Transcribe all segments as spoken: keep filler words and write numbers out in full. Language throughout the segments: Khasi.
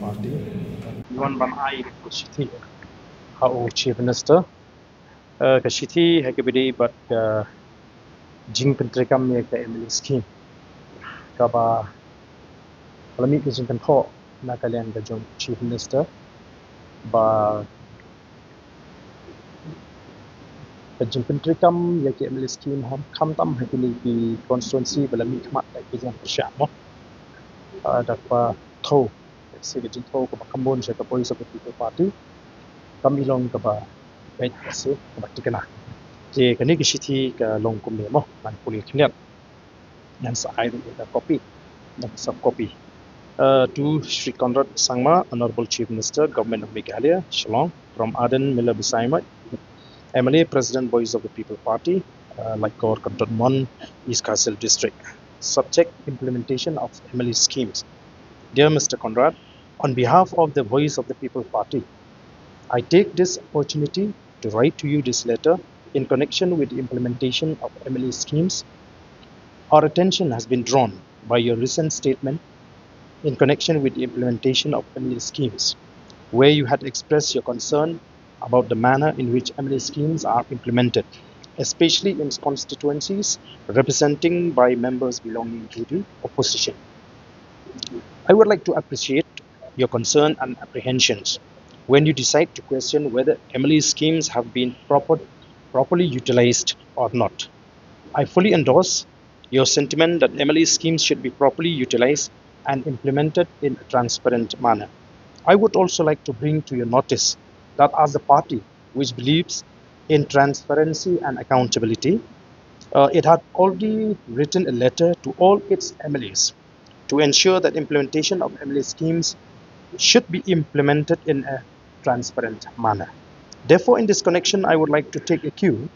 Party. Wan ban ai ka shithi ha u Chief Minister. Eh, ka shithi ha kaba ïadei bad ka jingpyntreikam ïa ka M L A scheme. Kaba la mih ka jingkynthoh na ka liang ka jong u Chief Minister ba ka jingpyntreikam ïa ka M L A scheme, khamtam ha kine ki constituency ba la mih khmat da ki jingpyrshah mo. Ah, da kaba thew, se ka jingthew kaba kham bun sha ka Voice of the People Party kam i long kaba beit, se kaba thikna. Te kane ka shithi ka long kumne mo, ngan pule khyndiat. Ngan sa ai ruh ïa ka copy, ngan sa copy. Uh, to Shri Conrad Sangma, Honorable Chief Minister, Government of Meghalaya, Shillong, from Ardent Miller Basaiawmoit, M L A, President, Voice of the People Party, uh, Laitkor Kynton Mon, East Khasi Hills District. Subject: implementation of M L A schemes. Dear Mister Conrad, on behalf of the Voice of the People Party, I take this opportunity to write to you this letter in connection with the implementation of M L A schemes. Our attention has been drawn by your recent statement in connection with the implementation of M L A schemes, where you had expressed your concern about the manner in which M L A schemes are implemented, especially in constituencies representing by members belonging to the opposition. I would like to appreciate your concern and apprehensions when you decide to question whether M L A schemes have been proper, properly utilized or not. I fully endorse your sentiment that M L A schemes should be properly utilized and implemented in a transparent manner. I would also like to bring to your notice that as a party which believes in transparency and accountability, uh, it had already written a letter to all its M L As to ensure that implementation of M L A schemes should be implemented in a transparent manner. Therefore, in this connection, I would like to take a cue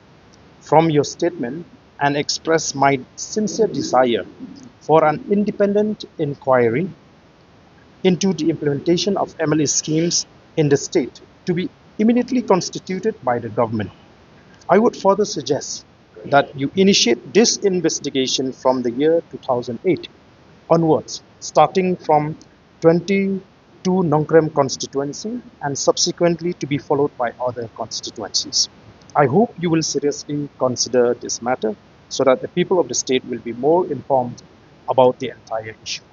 from your statement and express my sincere desire for an independent inquiry into the implementation of M L A schemes in the state to be immediately constituted by the government. I would further suggest that you initiate this investigation from the year two thousand eight onwards, starting from twenty-two Nongkrem constituency and subsequently to be followed by other constituencies. I hope you will seriously consider this matter so that the people of the state will be more informed about the entire issue.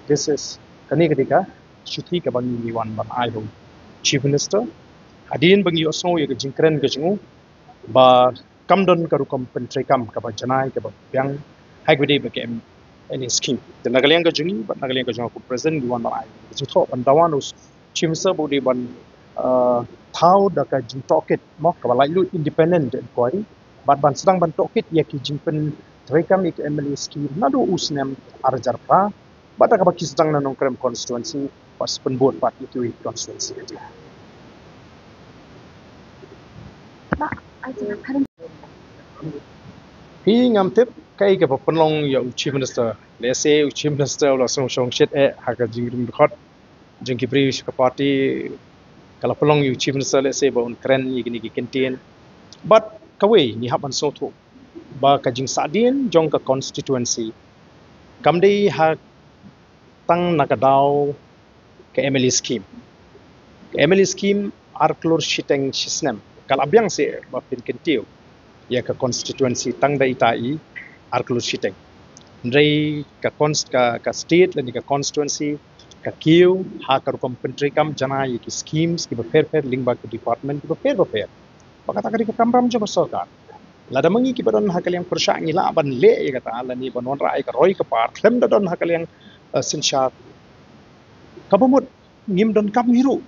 This is, kane ka dei ka shithi kaba ngi wan ban ai ha u Chief Minister. Hadien ba ngi ïohsngew ïa ka jingkren ka jong u ba kam don ka rukom pyntreikam kaba janai kaba biang ha kaba ïadei bad ka M L A scheme. Te na ka liang ka jong ngi bad na ka liang ka jong u President, ngi wan ban ai ka jingthoh ban dawa na u Chief Minister ba u dei ban, uh, thaw da ka jingtohkit mo, kaba laitluid, independent inquiry, bad ban sdang ban tohkit ïa ki jingpyntreikam ïa ka M L A scheme naduh u snem ar hajar phra, bad da kaba ki sdang na Nongkrem constituency, bad sa pynbud pat ïa kiwei ki constituency. Phi, ngam tip kaei kaba pynlong ïa u Chief Minister. Lehse u Chief Minister u la sngewsih shit eh ha ka jingring dkhot jong ki briew sha ka party, ka la pynlong ïa u Chief Minister lehse ba un kren ïa kine ki kyntien. Bad kawei ngi hap ban sngewthuh ba ka jingsahdien jong ka constituency kam dei ha tang na ka daw ka M L A scheme. Ka M L A scheme ar klur shiteng shisnem. Ka la biang seh ba phin kyntiew ïa ka constituency tang da ita i ar klur shiteng. Hynrei ka const-, ka, ka state lane ka constituency ka kiew ha ka rukom pyntreikam janai ïa ki schemes kiba pher pher lyngba ki department kiba pher ba pher. Ba kata ka dei ka kamram jong ka sorkar. Lada ma ngi kiba don ha ka liang pyrshah ngi lah ban leh ïa kata lane ban wanrah ïa ka roi ka par khlem da don ha ka liang, eh, synshar, kaba mut ngim donkam hi ruh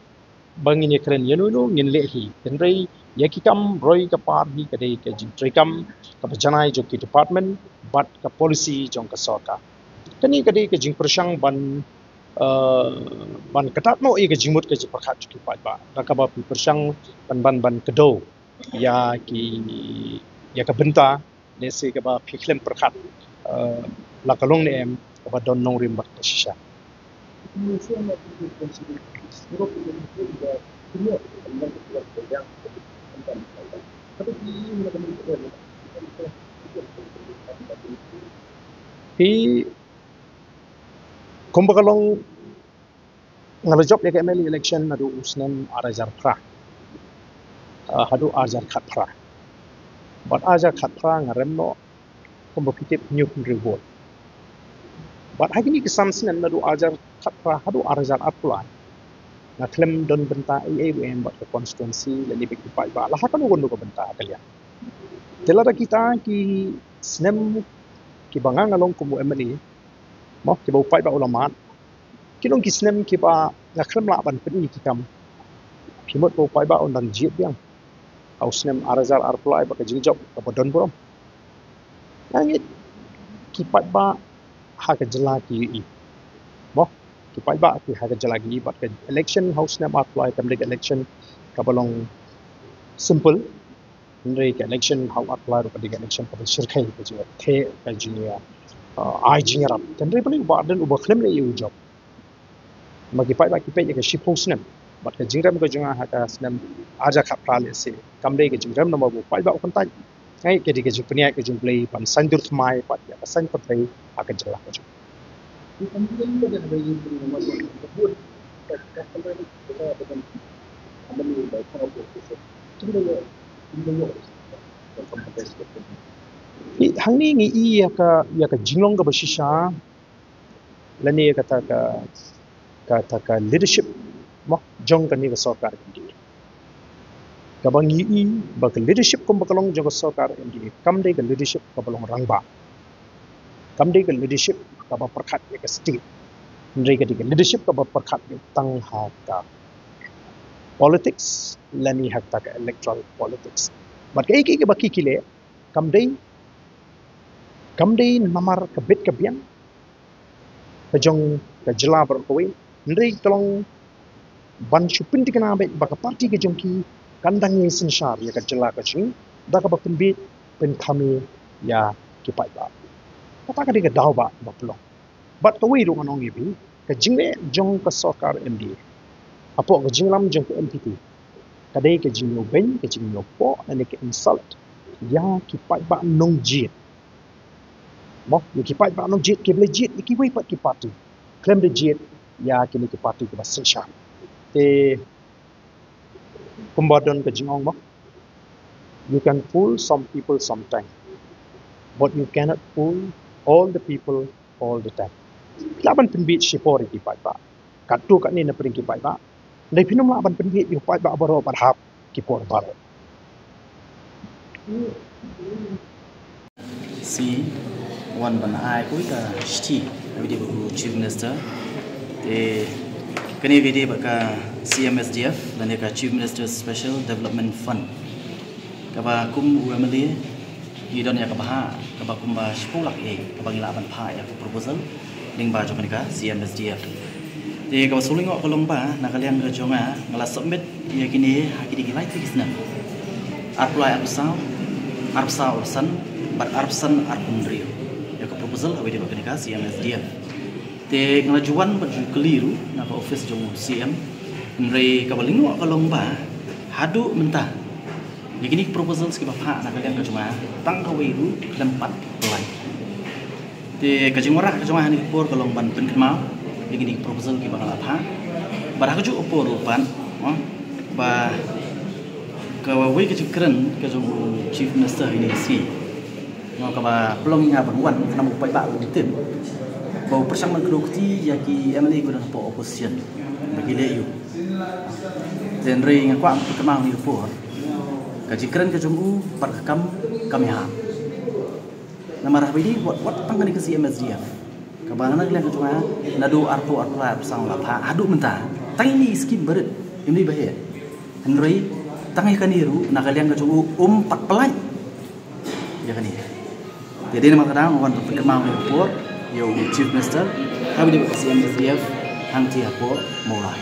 ba ngin ïakren ïano ïano, ngin leh hi. Hynrei ïa ki kam roi ka par hi ka dei ka jingtreikam kaba janai jong ki department bad ka policy jong ka sorkar. Kane ka dei ka jingpyrshang ban, eh, ban kyntait noh ïa ka jingmut ka jingpyrkhat jong ki paidbah da kaba pyrshang ban, ban, ban kdew ïa ki, ïa ka bynta lehse kaba phi khlem pyrkhat, eh, la ka long ne em kaba don nongrim bad ka shisha. Phi, kumba ka long Nga la jop ïa ka M L A election naduh u snem ar hajar phra, ah, haduh ar hajar khatphra. Bad ar hajar khatphra nga rem noh kumba phi tip hynñiew phew hynriew vote. Bad ha kine ki san snem naduh ar hajar khatphra haduh ar hajar arphew lai, nga khlem don bynta ei ei ruh em bad ka constituency lane bad ki paidbah la ha kano kano ka bynta ha ka liang. Te lada kita ki snem kiba nga nga long kum u M L A, mo, kiba u paidbah u la mad, ki long ki snem kiba nga khlem lah ban pyni ki kam. Phi mut ba u paidbah un dang jied biang ha u snem ar hajar arphew lai bad ka jingjop kaba don burom. Nga ngeit ki paidbah ha ka jylla ki ïohi, mo, ki paidbah ki ha ka jylla ki ïohi bad ka election ha u snem arphew lai kam dei ka election kaba long simple. Hynrei ka election ha u arphew lai ruh ka dei ka election kaba shyrkhei, ka jingïatheh, ka jingïa, uh, ai jingïarap. Hynrei balei u Bah Ardent uba khlem leh ïa u jop? Namar ki paidbah ki peit ïa ka shiphew snem. Bad ka jingrem ka jong nga ha ka snem ar hajar khatphra lehse kam dei ka jingrem namar ba u paidbah u kyntait. Nga ngeit ka dei ka jingpynïaid ka jong U Blei ban saiñdur thymmai bad ïa ka saiñ pyrthei ha ka jylla ka jong nga. Hangne ngi ïohi ïa ka, ïa ka jinglong kaba shisha lane kata ka, kata ka leadership, mo, jong kane ka sorkar M D A. Kaba ngi ïohi ba ka leadership kumba ka long jong ka sorkar M D A kam dei ka leadership kaba long rangbah. Kam dei ka leadership kaba pyrkhat ïa ka state. Hynrei ka dei ka leadership kaba pyrkhat ïa tang ha ka politics lane ha kata ka electoral politics. Bad kaei kaei kaba ki ki leh kam dei, kam dei namar ka bit ka biang ka jong ka jylla baroh kawei. Hynrei ka long ban shu pynthikna beit ba ka party ka jong ki kan dang ïeng synshar ïa ka jylla ka jong ngi da kaba pynbiej pynkhame ïa ki paidbah. Kata ka dei ka daw ba, ba pynlong. Bad kawei ruh ngan ong ïa phi, ka jingleh jong ka sorkar M D A hapoh ka jingïalam jong ka N P P ka dei ka jingïoh beiñ, ka jingïoh poh lane ka insult ïa ki paidbah nongjied. Mo, ïa ki paidbah nongjied kiba la jied ïa kiwei pat ki party, khlem da jied ïa kine ki party kiba synshar. Te kumba don ka jingong, mo, you can fool some people sometime, but you cannot fool all the people all the time. Lah ban pynbiej shipor ïa ki paidbah, katto katne na pdeng ki paidbah. Hynrei phin ym lah ban pynbiej ïa u paidbah baroh bad hap ki por baroh. Shi wan ban ai kawei ka shithi ïa u Chief Minister. Te kane ïadei bad ka C M S D F lane ka Chief Minister's Special Development Fund, kaba kum u M L A ngi don ïa ka bhah kaba kumba shiphew lak eh kaba ngi lah ban phah ïa ka proposal lyngba jong kane ka C M S D F. Te kaba shu lyngngoh ka long ba na ka liang ka jong nga, nga la submit ïa kine ha kine ki lai tylli ki snem, arphew lai arphew saw, arphew saw arphew san bad arphew san arphew hynriew, ïa ka proposal ha kaba ïadei bad kane ka C M S D F. Te nga la ju wan bad ju kylli ruh na ka office jong u C M. Hynrei kaba lyngngoh ka long ba haduh mynta ïa kine ki proposals kiba phah na ka liang ka jong nga tang kawei ruh khlem pat pynlait. Te ka jingwanrah ka jong nga ha kane ka por ka long ban pynkynmaw ïa kine ki proposal kiba nga la phah. Bad ha kajuh ka por ruh pat, mo, ba kawei ka jingkren ka jong u Chief Minister ha kine ki sngi, mo, kaba pynlong ïa nga ban wan, khnang ba u paidbah un tip ba u pyrshang ban kdew kti ïa ki M L A kiba don hapoh opposition ba ki leh ïa u. Te hynrei nga kwah ban pynkynmaw ha kane ka por, ka jingkren ka jong u bad ka kam kam ïahap. Namar haba ïadei wat, wat tang kane ka C M S D F kaba na ka liang ka jong nga naduh arphew, arphew lai, arphew saw la phah haduh mynta, tang ine i skim barit, ine i ba heh. Hynrei tang ïa kane ruh na ka liang ka jong u um pat pynlait ïa kane. Te dei namar kata nga wan ban pynkynmaw ha kane ka por ïa u Chief Minister ha kaba ïadei bad ka C M S D F hangtei hapoh Mawlai.